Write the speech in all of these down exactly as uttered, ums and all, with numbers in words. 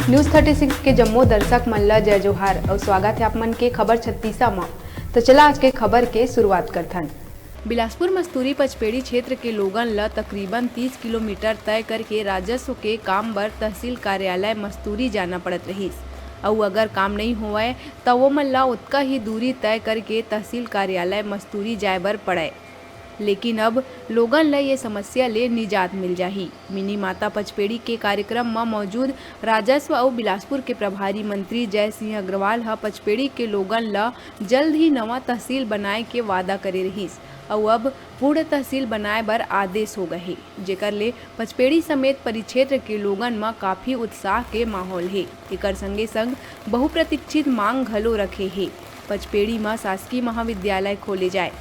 News thirty six के जम्मो दर्शक मन ल जय जोहार अउ स्वागत हे आप मन के खबर छत्तीसा म। तो चला आज के खबर के शुरुआत करथन। बिलासपुर मस्तूरी पचपेड़ी क्षेत्र के लोगन ल तकरीबन तीस किलोमीटर तय करके राजस्व के काम बर तहसील कार्यालय मस्तूरी जाना पड़त रहिस, अउ अगर काम नइ होवय, त वो मन ल ओतका ही दूरी तय करके तहसील कार्यालय मस्तूरी जाय बर पड़य। लेकिन अब लोगन ल ये समस्या ले निजात मिल जाही। मिनी माता पचपेड़ी के कार्यक्रम म मौजूद राजस्व अउ बिलासपुर के प्रभारी मंत्री जय सिंह अग्रवाल ह पचपेड़ी के लोगन ल जल्द ही नवा तहसील बनाए के वादा करे रहिस, अउ अब पूर्ण तहसील बनाए बर आदेश हो गए हे, जेकर ले पचपेड़ी समेत परिक्षेत्र के लोगन म काफी उत्साह के माहौल हे। एकर संगे संग बहुप्रतीक्षित मांग घलो रखे हे। पचपेड़ी म शासकीय महाविद्यालय खोले जाए।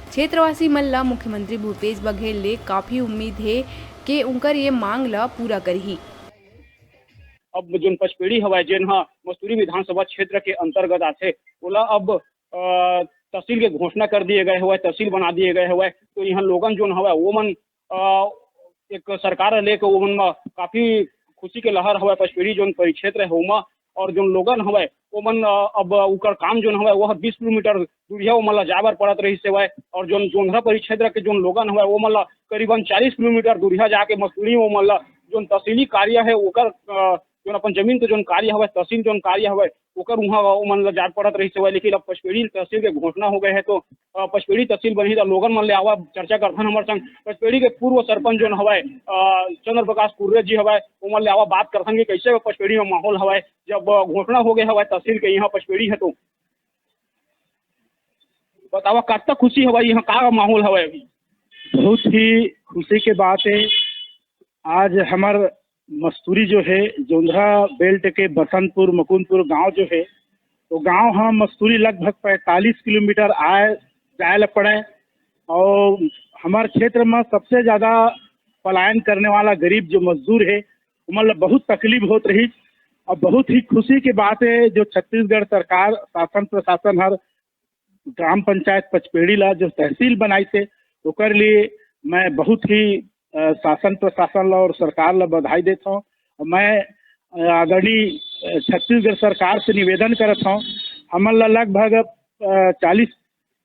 क्षेत्रवासी मन ल मुख्यमंत्री भूपेश बघेल ले काफी उम्मीद हे के उंकर ये मांग ल पूरा करही। अब जोन पचपेड़ी हवय, जेन ह मस्तूरी विधानसभा क्षेत्र के अंतर्गत आथे, ओला अब, अ, तहसील के घोषणा कर दिए गए हवय, तहसील बना दिए गए हवय। तो यहाँ लोगन जोन हवय, वो मन, अ, एक सरकार लेके वो मन म काफी खुशी के लहर हवय। पचपेड़ी जोन परिक्षेत्र है ओमा, और जोन लोगन हवय, वो मन, अ, अब उकर काम जोन हवय, वो ह बीस किलोमीटर दूरिया वो मन ला जाए बर पड़त रहिस हवय, और जोन जोंधरा परिक्षेत्र के जोन लोगन हवय, वो मन ला करीबन चालीस किलोमीटर दूरिया जाके मसूरी वो मन ला जोन तहसीली कार्य है, ओकर, अ, जोन अपन जमीन के जोन कार्य हवय, तहसील जोन कार्य हवय, ओकर उहाँ वो मन ला जाए पड़त रहिस हवय। लेकिन अब पचपेड़ी तहसील के घोषणा हो गए है, तो, अ, पचपेड़ी तहसील बनही, त लोगन मन ले आवा चर्चा करथन हमर संग। पचपेड़ी के पूर्व सरपंच जोन हवय, अ, चंद्र प्रकाश कुर्रे जी हवय, वो मन ले आवा बात करथन कि कैसे पचपेड़ी में माहौल हवय, जब, अ, घोषणा हो गए हवय तहसील के यहाँ पचपेड़ी है, तो बतावा, कतका खुशी हवय, यहाँ का माहौल हवय अभी? बहुत ही खुशी के बात है। आज हमर मस्तूरी जो है, जोंधरा बेल्ट के बसंतपुर, मुकुंदपुर गांव जो है, वो गांव ह मस्तूरी लगभग पैंतालीस किलोमीटर आए जाए ला पड़े, और हमारे क्षेत्र में सबसे ज्यादा पलायन करने वाला गरीब जो मजदूर है, उमन ला बहुत तकलीफ होत रही। और बहुत ही खुशी की बात है, जो छत्तीसगढ़ सरकार, शासन प्रशासन हर ग्राम पंचायत पचपेड़ी ला जो तहसील बनाई से, ओकर लिए मैं बहुत ही, अ, शासन प्रशासन ला और सरकार ला बधाई देत हूँ। और मैं, अ, आदरणीय, अ, छत्तीसगढ़ सरकार से निवेदन करत हूँ, हमन ला लगभग, अ, चालीस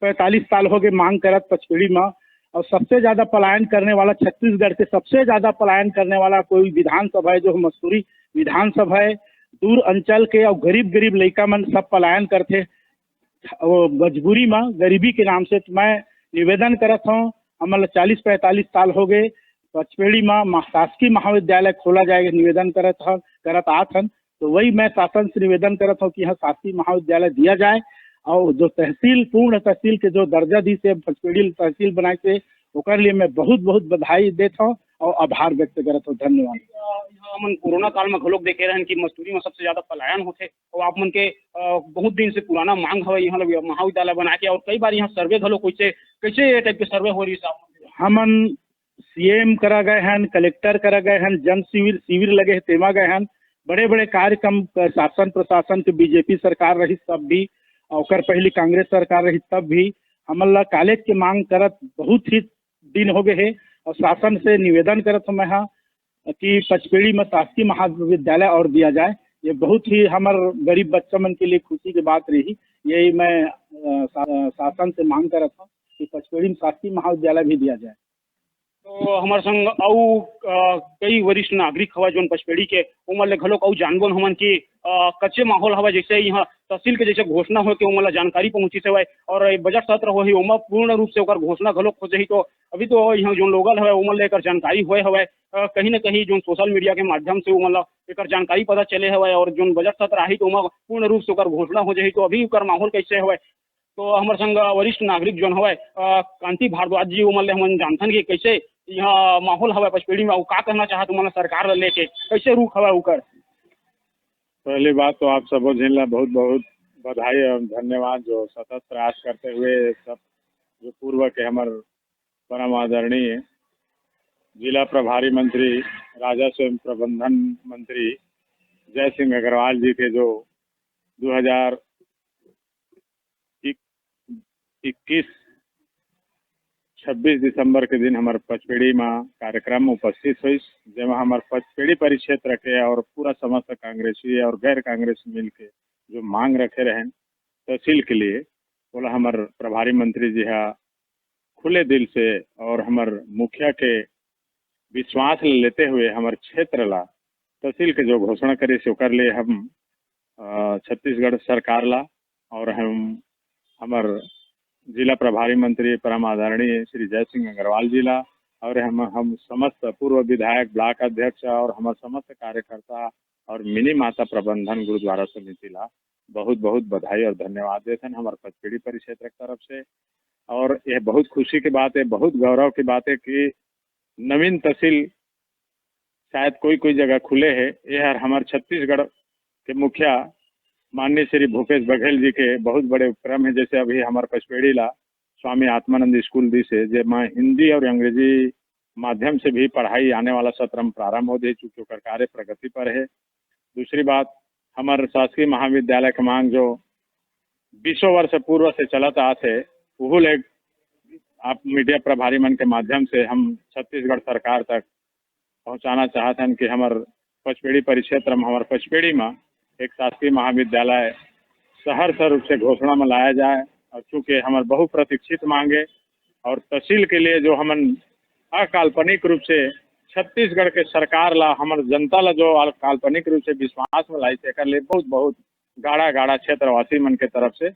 पैंतालीस साल हो गए मांग करत पचपेड़ी में, और सबसे ज्यादा पलायन करने वाला, छत्तीसगढ़ के सबसे ज्यादा पलायन करने वाला कोई विधानसभा है, जो मसूरी विधानसभा है। दूर अंचल के और गरीब गरीब लइका मन सब पलायन करथे, वो मजबूरी में, गरीबी के नाम से। तो मैं निवेदन करत हूँ, हमन ला चालीस पैंतालीस साल हो गए पचपेड़ी में महा-, शासकीय महाविद्यालय खोला जाए, निवेदन करत ह-, करत आत हन। तो वही मैं शासन से निवेदन करत हूँ कि यहाँ शासकीय महाविद्यालय दिया जाए, और जो तहसील, पूर्ण तहसील के जो दर्जा दी से पचपेड़ी तहसील बनाए से, ओकर लिए मैं बहुत बहुत बधाई देत हूँ और आभार व्यक्त करत हूँ। धन्यवाद। यहाँ हमन कोरोना काल में घलोक देखे रहन कि मस्तूरी में सबसे ज्यादा पलायन होथे, और आप मन के, अ, बहुत दिन से पुराना मांग हवे यहाँ लगे महाविद्यालय बना के, और कई बार यहाँ सर्वे घलोक कैसे, कैसे ये टाइप के सर्वे हो रही साहब? हमन सीएम करा गए हन, कलेक्टर करा गए हन, जन शिविर, शिविर लगे हे, तेमा गए हन। बड़े बड़े कार्यक्रम, अ, शासन प्रशासन के बीजेपी सरकार रही तब भी, और ओकर पहली कांग्रेस सरकार रही तब भी, हमन ला कॉलेज के मांग करत बहुत ही दिन हो गए हे, और शासन से निवेदन करत हूँ मैं, हाँ, कि पचपेड़ी में शासकीय महाविद्यालय और दिया जाए। ये बहुत ही हमर गरीब बच्चा मन के लिए खुशी की बात रही। यही मैं, अ, शा-, शासन से मांग करत हूँ कि पचपेड़ी में शासकीय महाविद्यालय भी दिया जाए। तो हमर संग अउ, अ, कई वरिष्ठ नागरिक हवय जोन पचपेड़ी के, ओमन ले घलोक अउ जानबोन हमन कि, अ, कच्चे माहौल हवय, जैसे यहाँ तहसील के जैसे घोषणा होय के ओमन ला जानकारी पहुंचिस हवय, और ये बजट सत्र होही, ओमा पूर्ण रूप से ओकर घोषणा घलोक हो जाही। तो अभी तो यहाँ जोन लोगन हवय, ओमन ले एकर जानकारी होय हवय, अ, कहीं न कहीं जोन सोशल मीडिया के माध्यम से ओमन ला एकर जानकारी पता चले हवय, और जोन बजट सत्र आही, तो ओमा पूर्ण रूप से ओकर घोषणा हो जाही। तो अभी ओकर माहौल कैसे हवय? तो हमर संग वरिष्ठ नागरिक जोन हवय, अ, कांति भारद्वाज जी, ओमन ले हमन जानथन कि कैसे यहाँ माहौल हवय पचपेड़ी में, अउ का कहना चाहत ओमन सरकार ला लेके, कैसे रुख हवय ओकर? पहली बात तो आप सबो झिन ला बहुत बहुत बधाई और धन्यवाद, जो सतत प्रयास करते हुए सब, जो पूर्व के हमर परम आदरणीय जिला प्रभारी मंत्री, राजस्व एवं प्रबंधन मंत्री जय सिंह अग्रवाल जी के जो दो हज़ार इक्कीस छब्बीस दिसंबर के दिन हमर पचपेड़ी म कार्यक्रम उपस्थित होइस, जेमा हमर पचपेड़ी परिक्षेत्र के और पूरा समस्त कांग्रेसी और गैर कांग्रेस मिल के जो मांग रखे रहेन तहसील के लिए, ओला हमर प्रभारी मंत्री जी हा खुले दिल से और हमर मुखिया के विश्वास ल लेते हुए हमर क्षेत्र ला तहसील के जो घोषणा करिस, ओकर लिए हम, अ, छत्तीसगढ़ सरकार ला और हम हमर जिला प्रभारी मंत्री परम आदरणीय श्री जय सिंह अग्रवाल जी ला और हम, हम समस्त पूर्व विधायक, ब्लॉक अध्यक्ष और हमर समस्त कार्यकर्ता और मिनी माता प्रबंधन गुरुद्वारा समिति ला बहुत बहुत बधाई और धन्यवाद देथन हमर पचपेड़ी परिक्षेत्र के तरफ से। और यह बहुत खुशी की बात है, बहुत गौरव की बात है कि नवीन तहसील शायद कोई कोई जगह खुले है। ये हर हमार छत्तीसगढ़ के मुखिया माननीय श्री भूपेश बघेल जी के बहुत बड़े उपक्रम है। जैसे अभी हमार पचपेड़ी ला स्वामी आत्मानंद स्कूल दिस है, जेमा हिंदी और अंग्रेजी माध्यम से भी पढ़ाई आने वाला सत्र में प्रारंभ हो जाए, चूंकि ओकर कार्य प्रगति पर है। दूसरी बात, हमार शासकीय महाविद्यालय के मांग जो बीसों वर्ष पूर्व से चलत आत है, उहू ले आप मीडिया प्रभारी मन के माध्यम से हम छत्तीसगढ़ सरकार तक पहुंचाना चाहत हन कि हमर पचपेड़ी परिक्षेत्र में, हमर पचपेड़ी में एक शासकीय महाविद्यालय सहर्ष रूप से घोषणा में लाया जाए। और चूंकि हमर बहुप्रतीक्षित मांगे और तहसील के लिए जो हमन अकाल्पनिक रूप से छत्तीसगढ़ के सरकार ला, हमर जनता ला जो अल-, काल्पनिक रूप से विश्वास में लाइस, एकर लिए बहुत बहुत गाड़ा गाड़ा क्षेत्रवासी मन के तरफ से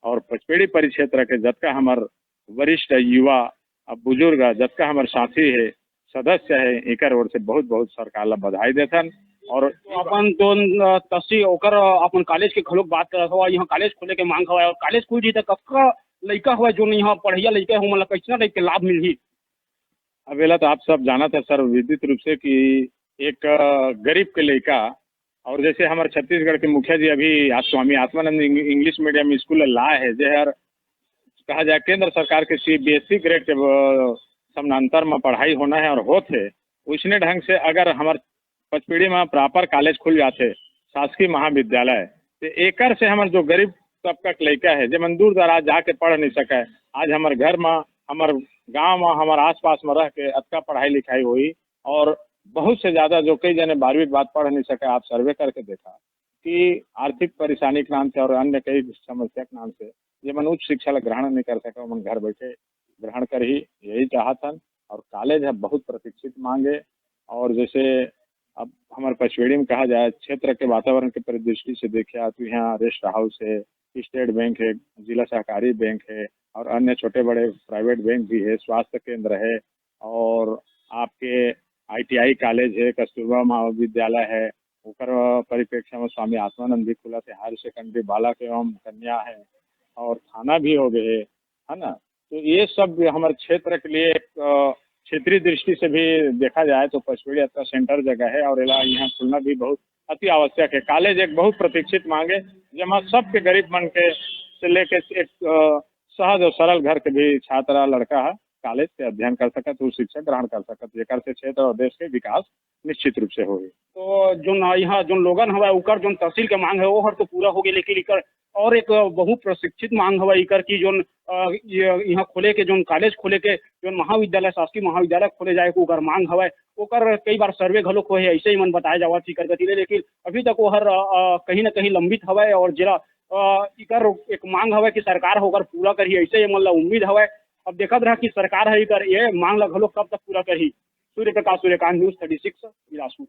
और पचपेड़ी परिक्षेत्र के जतका हमर वरिष्ठ युवा, अब बुजुर्ग, जतका हमर साथी है, सदस्य है, एकर ओर से बहुत बहुत सरकार ला बधाई देथन। और तो अपन जोन, अ, तहसील ओकर, अ, अपन कॉलेज के घलोक बात करत हवा, यहाँ कॉलेज खोले के मांग हवा और कॉलेज खुल जी त कतका लइका हवा जोन यहाँ पढ़िया लइका हो, मतलब कैसना टाइप के लाभ मिलही? अब एला तो आप सब जानत है सर्वविदित रूप से कि एक, अ, गरीब के लइका और जैसे हमर छत्तीसगढ़ के मुखिया जी अभी आज स्वामी आत्मानंद इंग-, इंग्लिश मीडियम स्कूल लाए है, जे हर कहा जाए केंद्र सरकार के सीबीएसई ग्रेड के, अ, समानांतर में पढ़ाई होना है और होत है, वैसने ढंग से अगर हमर पचपेड़ी में प्रॉपर कॉलेज खुल जाथे, शासकीय महाविद्यालय, तो एकर से हमर जो गरीब तबका के लइका है, जेमन दूर दराज जाके पढ़ नहीं सके, आज हमर घर में, हमर गांव में, हमर आसपास में रह के अतका पढ़ाई लिखाई होई। और बहुत से ज्यादा जो कई जने बारहवीं के बाद पढ़ नहीं सके, आप सर्वे करके देखा कि आर्थिक परेशानी के नाम से और अन्य कई समस्या के नाम से जेमन उच्च शिक्षा ला ग्रहण नहीं कर सके, ओमन घर बैठे ग्रहण करही, यही चाहत हन। और कॉलेज है बहुत प्रतीक्षित मांगे। और जैसे अब हमारे पचपेड़ी में कहा जाए, क्षेत्र के वातावरण के परिदृष्टि से देखा तो यहाँ रेस्ट हाउस है, स्टेट बैंक है, जिला सहकारी बैंक है और अन्य छोटे बड़े प्राइवेट बैंक भी है, स्वास्थ्य केंद्र है और आपके आईटीआई कॉलेज है, कस्तूरबा महाविद्यालय है, ओकर परिप्रेक्ष्य में स्वामी आत्मानंद भी खुला से हायर सेकेंडरी बालक एवं कन्या है और थाना भी हो गए है, है ना? तो ये सब भी हमारे क्षेत्र के लिए एक, अ, क्षेत्रीय दृष्टि से भी देखा जाए तो पचपेड़ी अतका सेंटर जगह है और एला यहाँ खुलना भी बहुत अति आवश्यक है। कॉलेज एक बहुत प्रतीक्षित मांग है, जेमा सबके गरीब मन के से लेके एक, अ, सहज और सरल घर के भी छात्रा लड़का है कॉलेज से अध्ययन कर सकत, उच्च शिक्षा ग्रहण कर सकत, जेकर से क्षेत्र और देश के विकास निश्चित रूप से होही। तो जोन यहाँ जोन लोगन हवय, ओकर जोन तहसील के मांग है, वो हर तो पूरा हो गए, लेकिन इकर और एक बहुप्रतीक्षित मांग हवय इकर की जोन, अ, ये यहाँ खोले के जोन कॉलेज खोले के जोन महाविद्यालय, शासकीय महाविद्यालय खोले जाए के ओकर मांग हवय, ओकर कई बार सर्वे घलोक होए है, ऐसे ही मन बताए जावत ही कर गति ले, लेकिन अभी तक वो हर, अ, अ, कहीं ना कहीं लंबित हवय और जेला, अ, इकर एक मांग हवय कि सरकार ह ओकर पूरा करही, ऐसे ही मन ला उम्मीद हवय। अब देखत रहा कि सरकार ह इकर ये मांग ला घलोक कब तक पूरा करही। Surya Prakash, Suryakant, news thirty six, Bilaspur.